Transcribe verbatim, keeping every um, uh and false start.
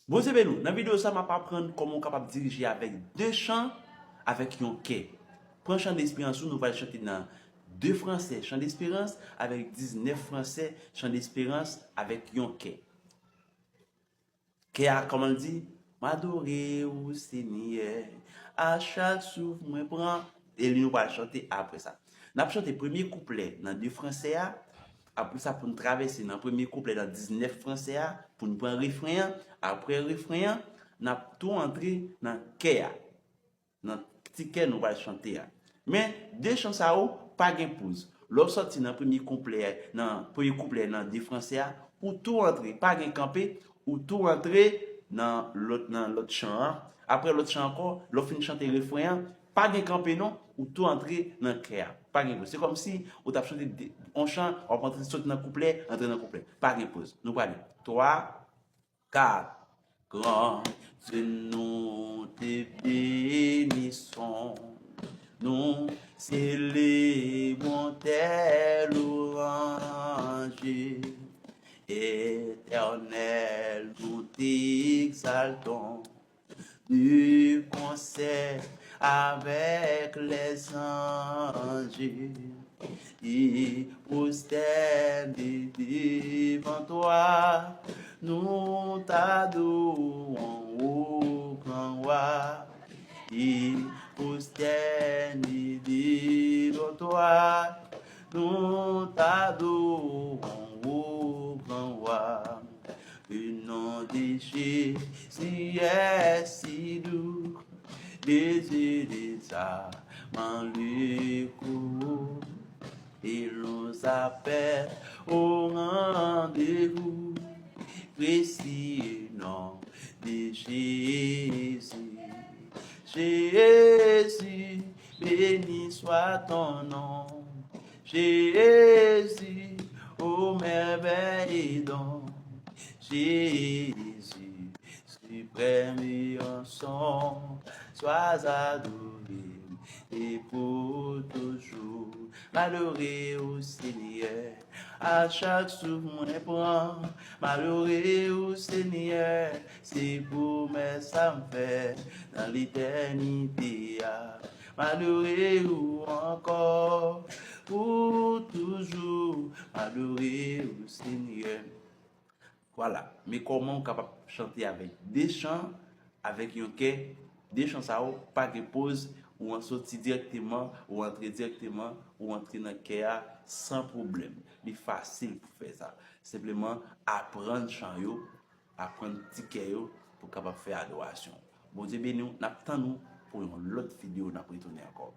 Bondye beni w. Nan videyo sa, m ap aprann kòman w kapab dirije avèk de chan avèk yon kè. Pran chan desperans ou, nou pral chante nan de fransè, chan desperans, avèk diznèf fransè, chan desperans, avèk yon kè. Kè a, kòman l di? M adore w, Senyè, a chak souf mwen pran. E li nou pral chante apre sa. N ap chante premye kouplè nan de fransè a. Apre sa, pou n travèse nan premye kouplè nan diznèf fransè a, pou n pran refren an. Apre refren an, n ap tou antre nan kè a. Nan ti kè nou pral chante a. Men, de chan sa yo, pa gen poz. Lè w sòti nan premye kouplè, nan premye kouplè nan de fransè a, ou tou antre, pa gen kanpe, ou tou antre nan lòt, nan lòt chan an. Apre lòt chan ankò, lè w fin chante refren an, pa gen kanpe non, ou tou antre nan kè a. Pa gen poz. Se kòmsi ou t ap chante de, yon chan, w ap antre, soti nan kouplè, antre nan kouplè. Pa gen poz. Nou prale. Twa, kat. Grandye, nous te bénissons, nous célébrons tes louanges. Éternel, nous t'exaltons de concert avec les anges. Ils prosternés devant toi, nous t'adorons, ô grand roi. Ils prosternés devant toi, nous t'adorons, ô grand roi. Le nom de Jésus est si doux, les yeux des amants le courent. Il nous appelle au rendez-vous, précieux nom de Jésus. Jésus, béni soit ton nom. Jésus, ô merveilleux don. Jésus, suprême et ensemble, sois adoré et pour toujours. M adore w, Senyè, a chak souf mwen pran. M adore w, Senyè, se pwomès sa m fè nan letènite a. M adore w ankò pou toujou. M adore w, Senyè. Vwala. Men kòman w kapab chante avèk de chan, avèk yon kè, de chan sa yo, pa gen poz, ou an soti dirèkteman, ou antre dirèkteman, ou antre nan kè a san pwoblèm. Li fasil pou fè sa. Senpleman, aprann chan yo, aprann ti kè yo pou w kapab fè adorasyon. Bondye beni w, n ap tann ou pou yon lòt videyo, n ap retounen ankò.